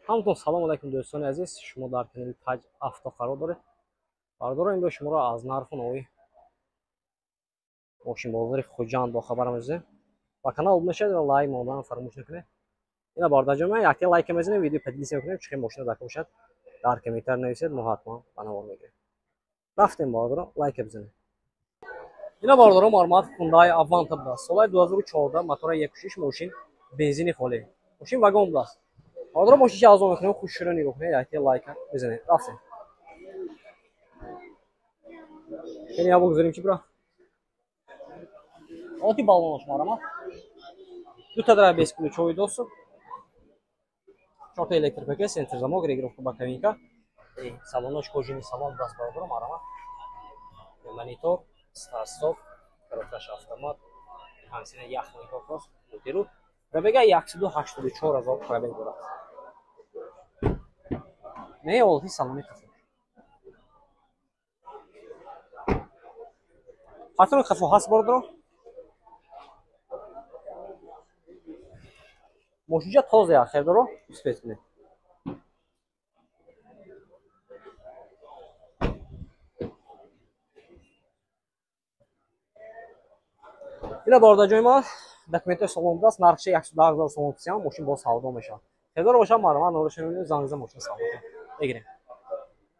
Ҳамтон салом алайкум, дӯстони азиз. Шумо дар канали Таҷ Авто қарор доред. Бародаро, имрӯз шуморо аз нарху нави мошинбозори Хуҷанд бохабар мезанем. Ба канал обуна шавед ва лайк мондан фаромӯш накунед. Ина бародарҷон, ман якте лайк мезанем, видео поделиться мекунем, чӣ мошина дар бошад, дар комментар нависед, мо ҳатман ба навор мегирем. Рафтем, бародаро, лайк бизанед. Ина бародаро, мармат Hyundai Avanta будааст. Солаи 2014, мотора 1.6, мошин бензини холӣ. Мошин вагон будааст. Бародаро, мошинча азон мекунем, хушшуро нигоҳ кунед, якте лайка бизанед. Рафтем. Хеле ябо гузарем, чи бира? Оти баллонош марама. Дута дара без ключовой доступ. Чорта электропакет, центр замок, регулировка боковинка. Салонош кожаный салон будааст, бародаро, марама. Монитор, старт-стоп, коробкаш автомат, кондиционер, ях микрофон, мультируль. Пробега 184 ҳазор пробег дорад. Не ҳолати салони қафо. Патрони қафо ҳаст, бародаро. Мошинча тоза хердоро, успеть кунед. Ина бародарҷони ман, документҳои салон будааст, нархша 110 ҳазор сомон писиям, мошин боз савдо мешавад. Хердоро бошад, марҳамат, номерашро мебинем, занг зада мошина савдо мегирем.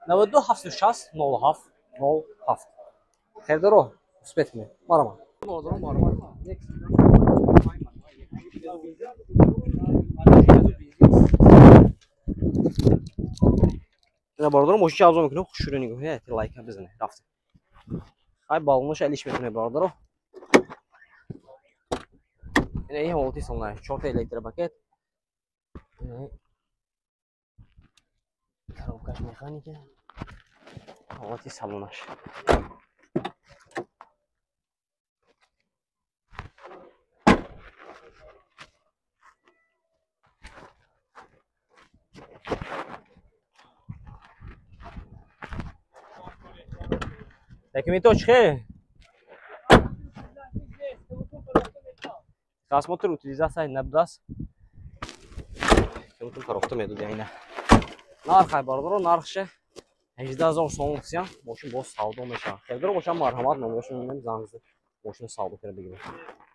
92 760 07 07. Хердоро успеть кунед. Марҳамат. Бародарон, марҳамат. Ина бародарон, мошинча авзо мекунем, хушшӯро нигоҳ кунед, лайка бизанед. Рафтем. Хай баллонаш алиш мекунед, бародаро. Ина ин ҳолати салона, чорта электропакет. Коробкаш механика. Ҳолати салонаш. Документҳо чӣ хел? Осмотр утилизация набудааст. Кемутун коробка медод ина. Нарх бародаро, нархша 18 ҳазор сомон писиям, мошин боз савдо мешавад. Хердоро бошад, марҳамат, номерашро мебинем, занг зада мошина савдо карда бигирем.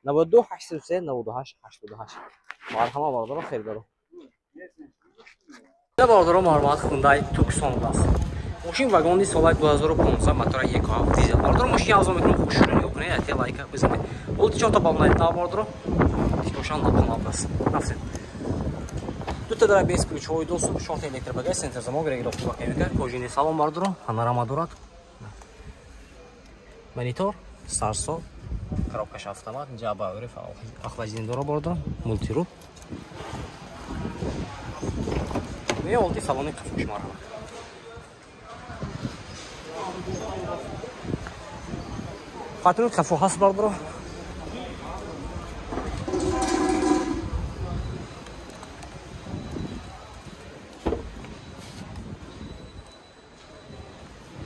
92 803 98 88. Марҳамат, бародаро, хердоро. Бародаро, марҳамат, Hyundai Tucson будааст. Мошин вагони солаи 2015, мотора 1.7 дизел. Бародаро, мошин авзо мекунем, хушшуро нигоҳ кунед, якте лайка бизанед. Олти чорта баллонаи нав, бародаро. Тикошан лапон будааст. Рафтем. Дута дара без ключовой доступ, чорта электропакет, центр замок, регулировка боковинка, кожаный салон, бародаро, панорама дорад. Монитор, старт-стоп, коробкаш автомат, ҷаба уриф, охлаждение дора, бародаро, мультируль. Не олти салони қафош, марҳамат. Патрони қафо ҳаст, бародаро.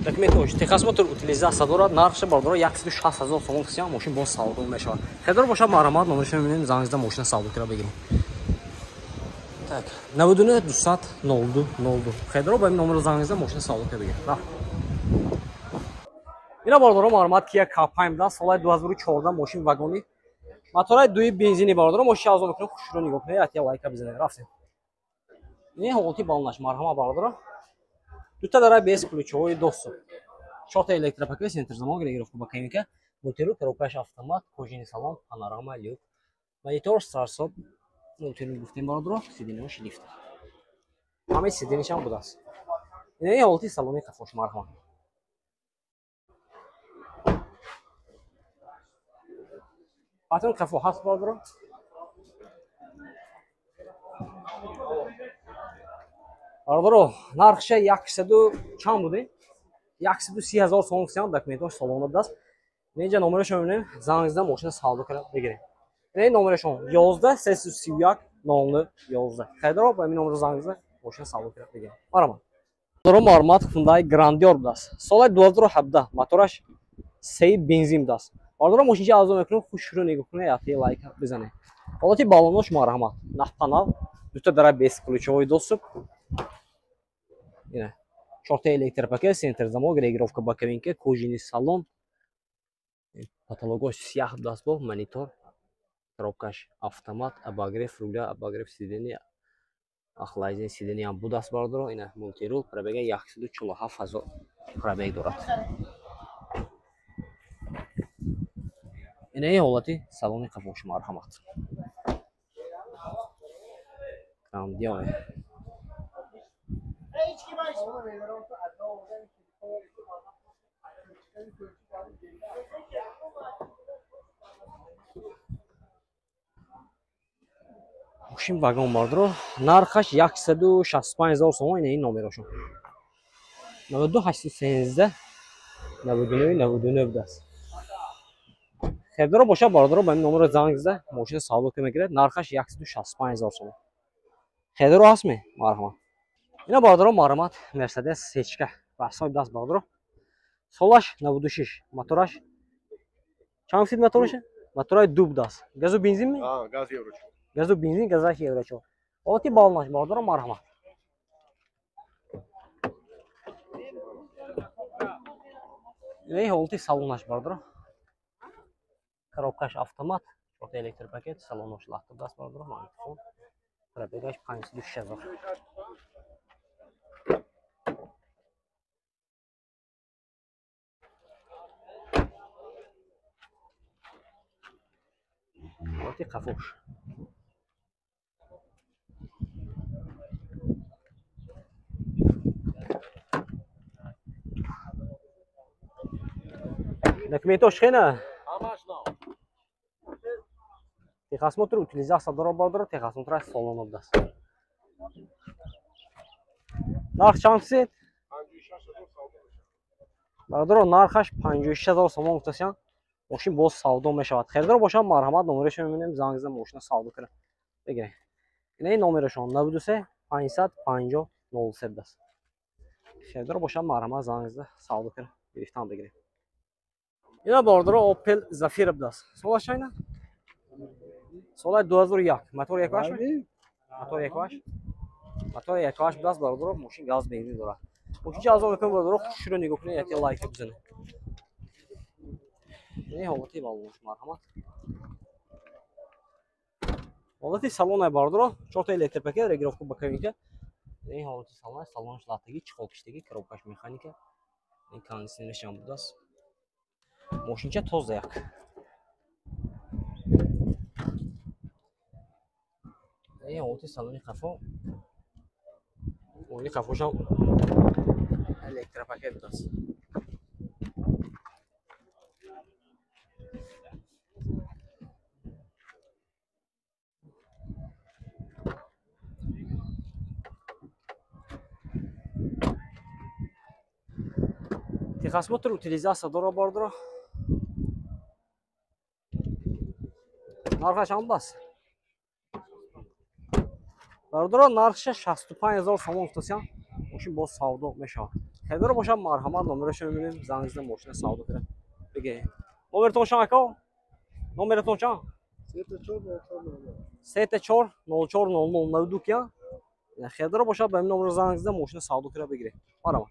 Документҳош техосмотр, утилизация дорад, нархша, бародаро, 160 ҳазор сомон қисиям, мошин боз савдо мешавад. Хердоро бошад, марҳамат, номерашро мебинем, занг зада мошина савдо карда бигирем. Так, 99 200 02 02. Хердоро ба ин номерро занг зада мошина савдо карда бигирем. Рафт. Ина бародаро, марҳамат, Kia K5 будааст, солаи 2014, мошин вагони. Мотораи дуи бензини, бародаро, мошин авзо мекунем, хушшуро нигоҳ кунед, якте лайка бизанед. Рафтем. Ин ҳолати баллонаш, марҳамат, бародаро. Дута дара без ключовой доступ. Чорта электропакет, центр замок, регулировка боковинка, мультируль, коробкаш автомат, кожаный салон, панорама, люк, монитор, старт-стоп, мультируль гуфтем, бародаро, сиденьяш лифт. Ҳамаи сиденьяш ҳам будааст. Ин ҳолати салони қафош, марҳамат. Патрон қафо ҳаст, бародаро. Бародаро, нархша 100 чанд буде? 130 ҳазор сомон қисиям, документҳош салона будааст. Инҷа номерашро мебинем, занг зада мошина савдо карда бигирем. Ин номерашон 11 331 00 11. Харидоро ба ин номерро занг зада мошина савдо карда бигирем. Марҳамат. Бародаро, марҳамат, Hyundai Grandeur будааст. Солаи 2017, мотораш 3 бензин будааст. Бародаро, мошинча авзо мекунем, хушшуро нигоҳ кунед, якте лайк бизанед. Ҳолати баллонош, марҳамат, нафпанал, Дута дара бесключевой доступ. Ина. Чорта электропакет, центр замок, регулировка боковинка, кожаный салон. Потолокош сияҳ будааст бо монитор. Коробкаш автомат, обогрев руля, обогрев сиденья, охлаждение сиденья ҳам будааст бародаро. Ина мультирул, пробега 147 000 пробег дорад. Ина ин ҳолати салони қафош, марҳамат. Грандионе. Мошин вагон бардро, нархаш 165 000 сомон. Ина ин номерошон 92 813 99 99 будааст. Хебдоро бошад бародаро, ба ин номеро занг зада мошина савдо ки мегирад. Нархаш 165 000 сомон. Хебдоро ҳастме? Марҳамат. Ина бародаро, марҳамат, Мерседес сечка ба ҳисоби даст бародаро. Солаш 96, мотораш чанд фит мотораша? Мотораи ду будааст. Газу бензин ми? Газ евро 4. Газу бензин, газаш евро 4. Ҳолати балонаш бародаро, марҳамат. Ин ҳолати салонаш бародаро. Коробкаш автомат, чорта электропакет, салонош лахта будааст бародаро, магнитофон. Пробегаш 506 000. Ҳолати қафош. Документош хена? Техосмотр утилизация дора бародаро, техосмотраш салон будааст. Нарх чанд фисед? Бародаро, нархаш 56 000 сомон гуфтасян. Мошин боз савдо мешавад. Хелдоро бошад, марҳамат, номерешо мебинем, занг зада мошина савдо кунад. Бигиред. Ина ин номерешон 93 550 03 будааст. Хелдоро бошад, марҳамат, занг зада савдо кунад, гирифтан бигиред. Ина бародаро, Opel Zafira будааст. Солаш чанд? Солаи 2001. Мотор 1.8? Мотор 1.8? Мотор 1.8 будааст бародаро, мошин газ бензин дорад. Мошинча аз он мекунем бародаро, хушро нигоҳ кунед, яке лайк бизанед. Ин ҳолати балонаш, марҳамат. Ҳолати салонай бародаро, чорта электропакет, регулировка боковинка. Ин ҳолати салонай, салонаш латтагӣ, чиқол киштагӣ, коробкаш механика. Ин кондиционераш ҳам будааст. Мошинча тоза як. Ин ҳолати салони қафо. Оини қафошам электропакет будааст. Техосмотр утилизация дора бародаро. Нархаш чанд будааст? Бародаро, нархша 65 000 сомон гуфтасян. Мошин боз савдо мешавад. Хелдоро бошад, марҳамат, номерешо мебинем, занг зада мошина савдо кунад. Бигиред. Номератон чанд ака? Номератон чанд? 34 04 00 92 кия? Хелдоро бошад, ба ин номеро занг зада мошина савдо кунад, бигиред. Марҳамат.